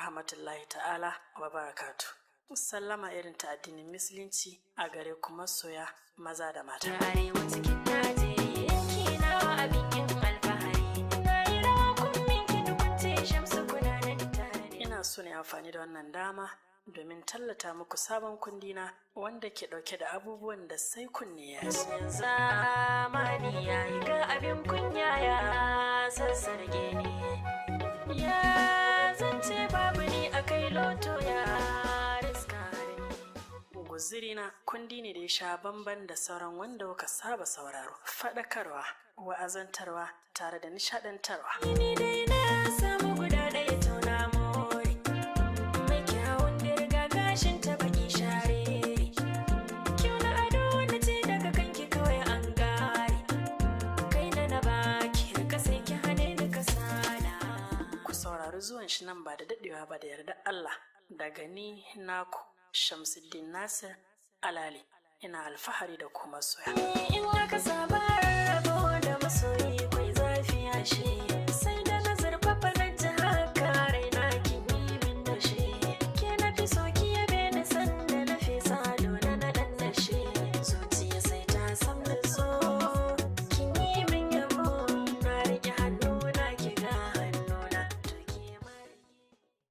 rahmatullahi ta'ala wa barakatu. Sallama irin ta addinin Musulunci a gare ku masoya maza da mata. Arewa cikin Najeriya, yanki nawa abin yin alfahari. Na yi rawa kun min kiɗi, kun ce Shamsu kuna nan tare. Ina so ne amfani da wannan dama domin tallata muku sabon kundina wanda ke ɗauke da abubuwan da sai kunne ya ji. Zamani ya yi, ga abin kunya ya sassarge ni. Ya zance babu ni a kai loto ya riska ni. Guzirina kundi ne da ya sha bamban da sauran wanda kuka saba sauraro. Faɗakarwa, wa'azantarwa tare da nishaɗantarwa. Ni dai na samu guda ɗaya, tauna more. Mai kyawun dirga, gashin ta baki share. Kyau na ado na ce daga kanki kawai an gare. Kai na na baki rika sai ki hane ni kasala. Ku saurari zuwan shi nan ba da daɗewa ba da yarda Allah, daga ni naku Shamsuddin Nasir Alali. Ina alfahari da ku masoya. In aka saba